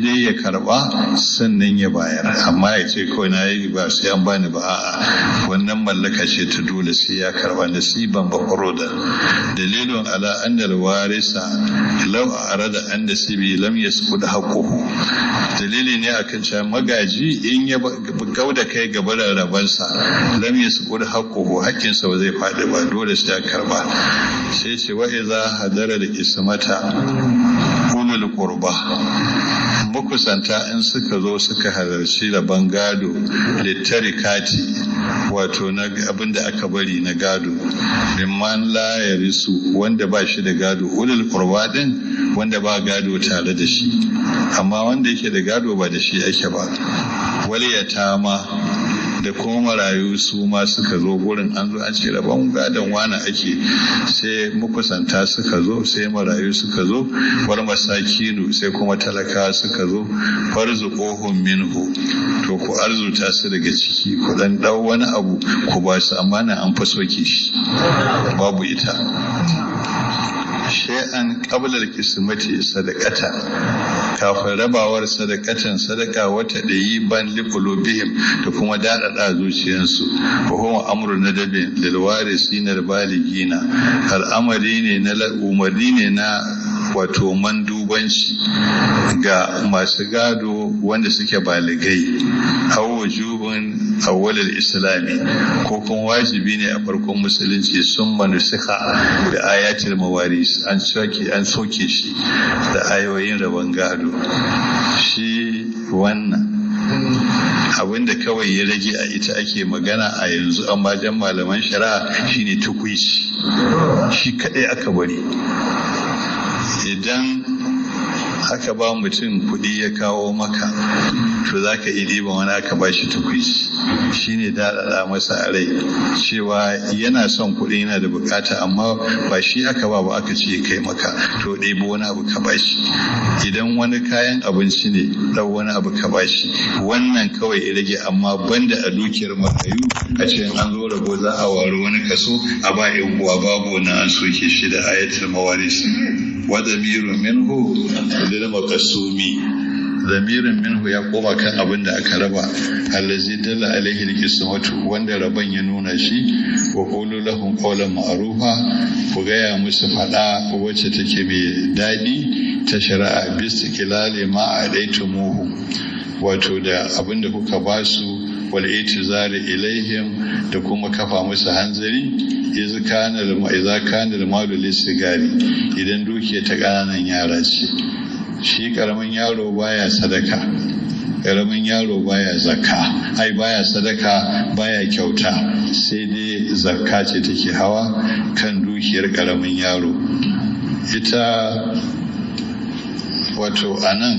dai ya karba sannan ya bayar, amma ya ce kawai na yi ba sai an bani ba, a'a, wannan mallaka ce ta dole sai ya karba. Nasiban ba da dalilun ala annal warisa law arada an nasibi lam yasqud haqquhu. Dalili ne akan cewa magaji in ya gauda kai gaba da rabansa, lam yasqud haqquhu, haƙƙinsa ba zai faɗi ba, dole sai ya karba. Sai ce wa idza hadara da ismata ulul qurba, makusanta in suka zo suka halarci rabon gado, littarikati, wato na abin da aka bari na gado, mimman la yarisu, wanda ba shi da gado, ulul qurba din wanda ba gado tare da shi, amma wanda yake da gado ba da shi ake ba, wal yatama, da kuma marayu, su ma suka zo gurin, an zo an ce rabon gadon wani ake, sai makusanta suka zo, sai marayu suka zo, wal masakinu, sai kuma talaka suka zo, farzuquhum minhu, to ku arzuta su daga ciki, ku dan dau wani abu ku ba su, amma nan an fa soke shi, babu ita. Shay'an qabla al-qismati sadaqata, kafin rabawar, sadaqatan, sadaka, wata ban liqulubihim, da kuma dadada zuciyarsu. Wa huwa amru nadabin lil warisin al baligina, al'amari ne na umarni ne na wato mandubanci ga masu gado wanda suke baligai, aw wujubun awwalil islami, ko kuma wajibi ne a farkon musulunci, sun manusika da ayatul mawaris, an soke shi da ayoyin rabon gado. Shi wannan abinda kawai ya rage a ita ake magana a yanzu, amma jan malaman shari'a shine tukwici, shi kadai aka bari. Idan aka ba mutum kuɗi ya kawo maka, to za ka iya ɗiban wani aka ba shi tukwici, shine daɗaɗa masa a rai cewa yana son kuɗi, yana da bukata, amma ba shi aka ba ba, aka ce kai maka, to ɗebo wani abu ka ba shi. Idan wani kayan abinci ne, ɗau wani abu ka ba shi. Wannan kawai ya rage, amma banda a dukiyar marayu a cikin an zo rabo za a wari wani kaso a ba yan uwa, babu wannan, an soke shi da ayatul mawaris. Wa damirun minhu lil maqsumi, zamirin minhu ya koma kan abin da aka raba, allazi dalla alaihi alqismatu, wanda rabon ya nuna shi. Wa qulu lahum qawlan ma'rufa, ku gaya musu fada wacce take mai daɗi ta shari'a, bistiqlali ma adaitumuhu, wato da abin da kuka ba su, wal itizari ilaihim, da kuma kafa musu hanzari, idza kana al-malu lisigari, idan dukiya ta ƙananan yara ce. Shi karamin yaro baya sadaka, karamin yaro baya zakka, ai baya sadaka, baya kyauta, sai dai zakka ce take hawa kan dukiyar karamin yaro. Ita wato anan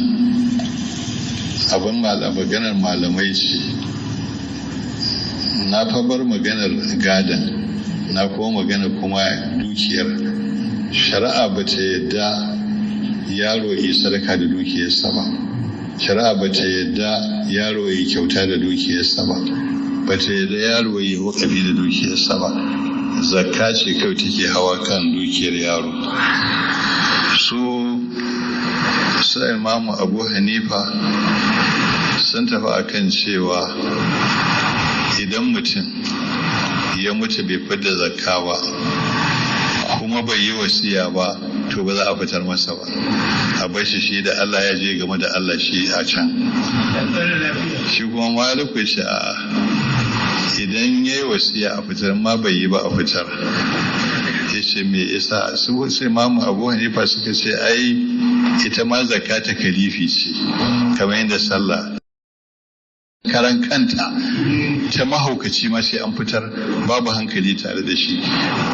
abin maganar malamai ce, na fa bar maganar gadon, na kuma magana kuma dukiyar. Shari'a ba ta yadda yaro yi sadaka da dukiyarsa ba, shari'a ba ta yadda yaro yi kyauta da dukiyarsa ba, ba ta yadda yaro yi wakafi da dukiyarsa ba. Zakka ce kawai take hawa kan dukiyar yaro. Su sai Imamu Abu Hanifa sun tafi akan cewa idan mutum ya mutu bai fidda zakka ba kuma bai yi wasiya ba, to ba za a fitar masa ba, a bar shi shi da Allah, ya je game da Allah shi a can. Shi kuma Maliku shi a idan ya yi wasiya a fitar, ma bai yi ba a fitar. Ya ce me isa? Su sai Imamu Abu Hanifa suka ce ai ita ma zakka ta kalifi ce, kamar yadda sallah karan kanta ta mahaukaci ma sai an fitar, babu hankali tare da shi,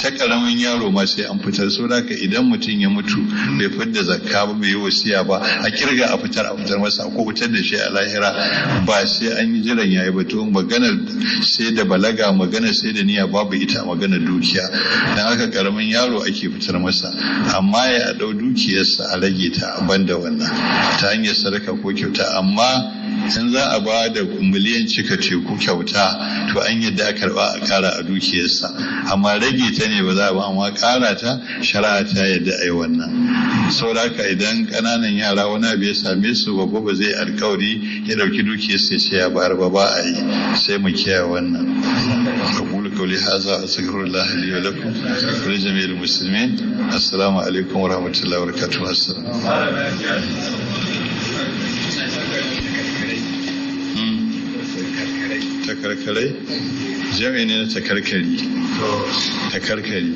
ta karamin yaro ma sai an fitar. So haka idan mutum ya mutu bai fidda zakka ba, bai yi wasiya ba, a kirga a fitar, a fitar masa ko fitar da shi a lahira, ba sai an yi jiran yayi ba. To maganar sai da balaga, maganar sai da niyya, babu ita maganar dukiya. Dan haka karamin yaro ake fitar masa, amma ya dau dukiyarsa a rage ta, banda wannan ta hanyar sadaka ko kyauta. Amma In za a ba da miliyan cika teku kyauta, to an yadda a karba a kara a dukiyarsa, amma rage ta ne ba za a ba, amma kara ta shari'a ta yadda a yi wannan. Saboda haka idan ƙananan yara wani abu ya same su, babba ba zai alkawari ya ɗauki dukiyarsa ya ce ya bayar ba, ba a yi. Sai mu kiyaye wannan. أقول قولي هذا أستغفر الله لي ولكم ولجميع المسلمين. السلام عليكم ورحمة الله وبركاته. السلام. Takarkarai jami'i ne na takarkari. Takarkari,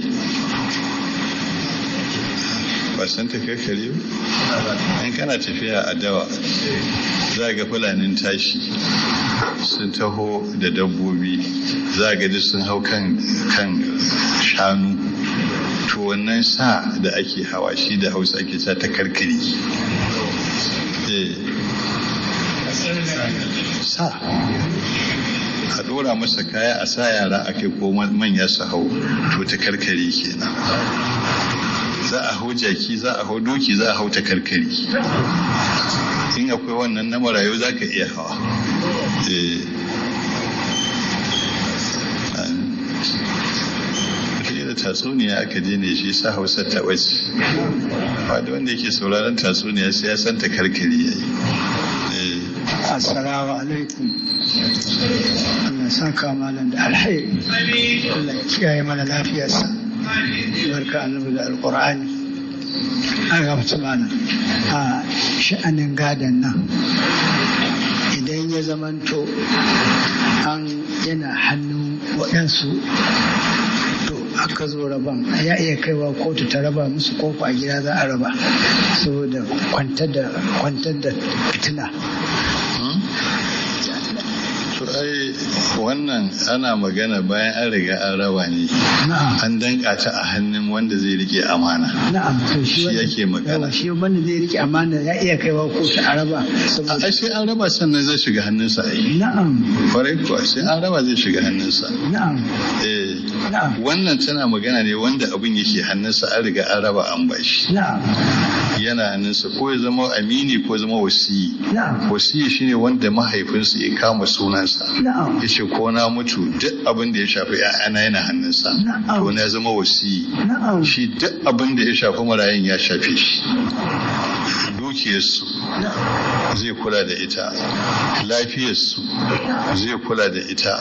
ba san takarkari ba? In kana tafiya a dawa, za ga fulanin tashi sun taho da dabbobi, za ga duk sun hau kan shanu. To wannan sa da ake hawa, shi da Hausa ake sa takarkari. Eh, sa a dora masa kaya, a sa yara a kai ko manya su hau, to takarkari kenan. Za a hau jaki, za a hau doki, za a hau takarkari. In akwai wannan na marayu, za ka iya hawa. Eh, da tatsuniya aka daina shi sa Hausa ta wace ba da wanda yake sauraron tatsuniya sai ya san takarkari yayi. Assalamu alaikum. Allah saka malam da alheri. Allah ya kiyaye mana lafiyarsa. Barka annabi da Alƙur'ani. An gamsu malam. A sha'anin gadon nan, idan ya zamanto an yana hannun waɗansu, to aka zo rabon, ya iya kaiwa kotu ta raba musu koko a gida za a raba saboda kwantar da fitina? To ai wannan ana magana bayan an riga an raba ne, an danka ta a hannun wanda zai rike amana. Na'am, to shi yake magana. Shi wanda zai rike amana ya iya kaiwa kotu a raba saboda ai sai an raba sannan zai shiga hannunsa ai. Kwarai kuwa, sai an raba zai shiga hannunsa. Eh, wannan tana magana ne wanda abin yake hannunsa, an riga an raba an bashi. Yana hannunsa, ko ya zama amini ko ya zama wasiyi. Wasiyi shine wanda mahaifinsa ya kama sunansa, ya ce ko na mutu duk abin da ya shafi ‘ya'yana yana hannunsa, to na zama wasiyi. Shi duk abin da ya shafi marayun ya shafe shi, dukiyarsu zai kula da ita, lafiyarsu zai kula da ita,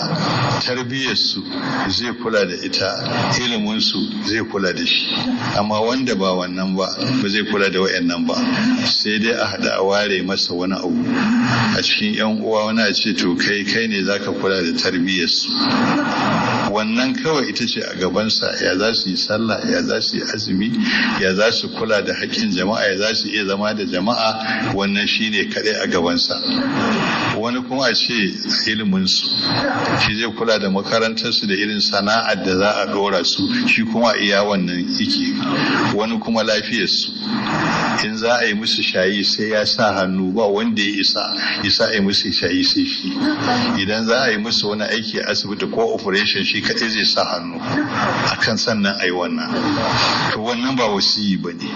tarbiyyarsu zai kula da ita, iliminsu zai kula da shi. Amma wanda ba wannan ba, ba zai kula da wayannan ba, sai dai a haɗa a ware masa wani abu a cikin yan uwa. Wani a ce to kai, kai ne zaka kula da tarbiyyarsu. Wannan kawai ita ce a gabansa: ya za su yi sallah, ya za su yi azumi, ya za su kula da haƙƙin jama'a, ya za su iya zama da jama'a. Wannan shine kaɗai a gabansa. Wani kuma a ce iliminsu shi zai kula da makarantarsu da irin sana'ar da za a ɗora su, shi kuma iya wannan yake. Wani kuma lafiyarsu, in za a yi musu shayi sai ya sa hannu, ba wanda ya isa isa a yi musu shayi sai shi. Idan za a yi musu wani aiki a asibiti ko operation, shi kaɗai zai sa hannu akan sannan a yi wannan. To wannan ba wasiyi ba ne.